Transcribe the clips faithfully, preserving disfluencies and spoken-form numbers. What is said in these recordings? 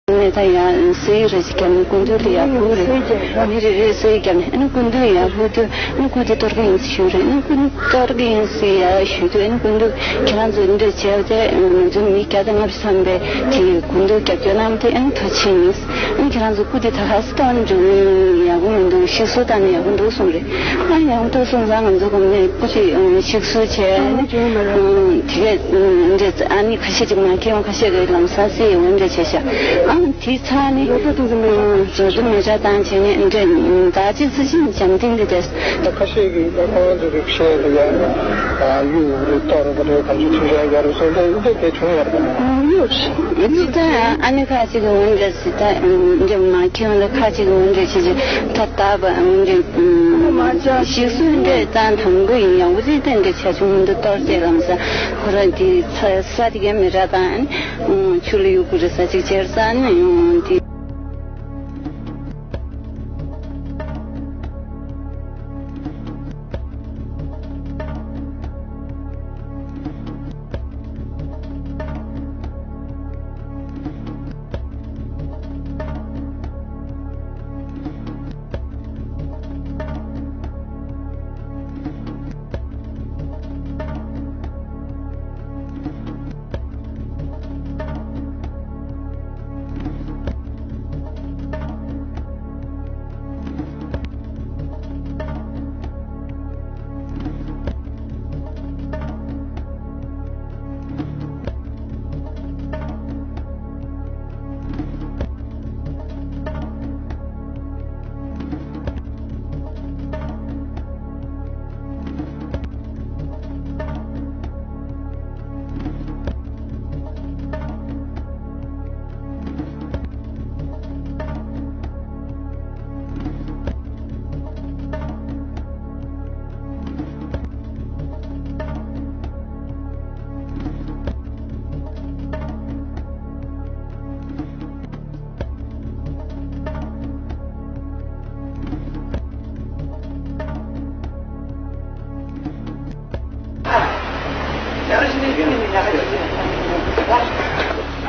ནས་ད་ཡང་སོའི་རེ་ཞིག་བརྒྱབ་ནས་སྐུ་མདུན་དུ་ཡར་ཕུལ་རེད། མི་རེ་རེས་སོའི་བརྒྱབ་ནས་ཨ་ནི་སྐུ་མདུན་ཡར་ཕུལ་དུས་ཨ་ནི་སྐུ་དེ་གཏོར་གི་ཡིན་ཞུས་རེད། ཨ་ནི་སྐུ་གཏོར་གི་ཡིན་ཟེར་ཡར་ཞུས་དུས་ཨ་ནི་སྐུ་མདུན་ཁྱེད་རང་ཚོ་འདི་འདྲ་བྱས་ཏེ་ང་ཚོ་མི་བརྒྱ་དང་ལྔ་བཅུ་ཐམ་པས་དེ་སྐུ་མདུན་རྒྱབ་སྐྱོར་གནང་སྟེ་ཨ་ནི་ཐུགས་རྗེ་ཆེ་ཡིན། ཨ་ནི་ཁྱེད་རང་ཚོ་སྐུ་དེ་ད་ག་སེ་གཏོར་ནས་འགྲོ་གི་ཡོད། ཡག་པོ་མི་འདུག་ཤིག་གསོ་བཏང་ནས་ཡག་པོ་འདུག་གསུངས་རེད། ཨ་ནི་ཡག་པོ་འདུག་གསུངས་ཙང་ང་ཚོ་གོང་ནས་སྐུ་ཅིག་ཤིག་གསོ་བྱས་ནས་དེ་གས་འདྲ་ཨ་ནི་ཁ་ཤས་ཅིག་མ་ཁེངས་ཁ་ཤས་ཀྱིས་ལམ་སང་སེ་ཡོང་འདྲ་བྱས་ཤག་ཨ་ནི་དེ་ཚར་ནས་ཟོ་དུ་མེ་ཏྲ་བཏང་བྱས་ནས་འདྲ་ད་ཅི་སི་ཤིང་འཇམ་ཐིང་འདི་དེ། ད་ཁ་ཤས་ཀྱིས་ད་ཁོང་ཚོ་རིགས་བཤད་དེ་ཡང་ཡུལ་རེ་གཏོར་བ་རེ་གང་ཅི་ཁྲིམས་ཡང་ཡར་སོང་དེ་འདི་དེ་བྱུང་ཡོད་རེད། ཡོད་ཅི་ད་ཨ་ནི་ཁ་ཅིག་གི་འོན་འདྲ་སི་ད་འདི་མ་ཁྱོད་ལ་ཁ་ཅིག་གི་འོན་འདྲ་ཅི་ཅི་ད་ད་བ་འོན་འདྲ་ཞིག་སུ་འདྲ་ད་དང་པོ་ཡིན་ཡང་འུ་ཅི་ད་འདྲ་བྱ་ཆུང་འདི་གཏོར་བྱས་ལམ་ས་ཁོ་རང་འདི་ས་ས་དེ་ག་མི་ར་ད་ཨ་ནི་ཆུ་ལ་ཡུག་གུ་རེ་ས་ཅིག་བྱེར་ས་ཨ་ནི་འདི།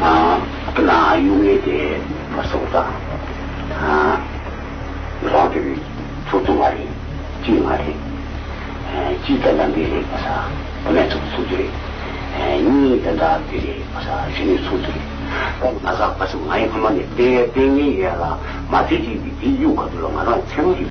ཨ་ན་གཡུག་ངེས་དེ་མ་སོང་ད། ཨ་རང་དེ་བས་ཚོགས་གཙོ་མ་རེད། གཅིག་མ་རེད། ཨ་གཅིག་ད་ལམ་འདི་རེད་པ་ས། ཨ་ནི་ཚོགས་གཙོ་རེད། ཨ་གཉིས་ད་ད་འདི་རེད་པ་ས། གཞི་ནས་ཚོགས་གཙོ་རེད། ད་ང་ཟག་པ་སུ་ང་ཡི་ཕ་མ་ནས་བལྟས་བལྟས་ངེས་ཡ་ལ་མ་ཚད་ཅིག་འདི་དེ་གཡུག་ག་དུ་ལ་ང་རང་ཚེ་མ་གི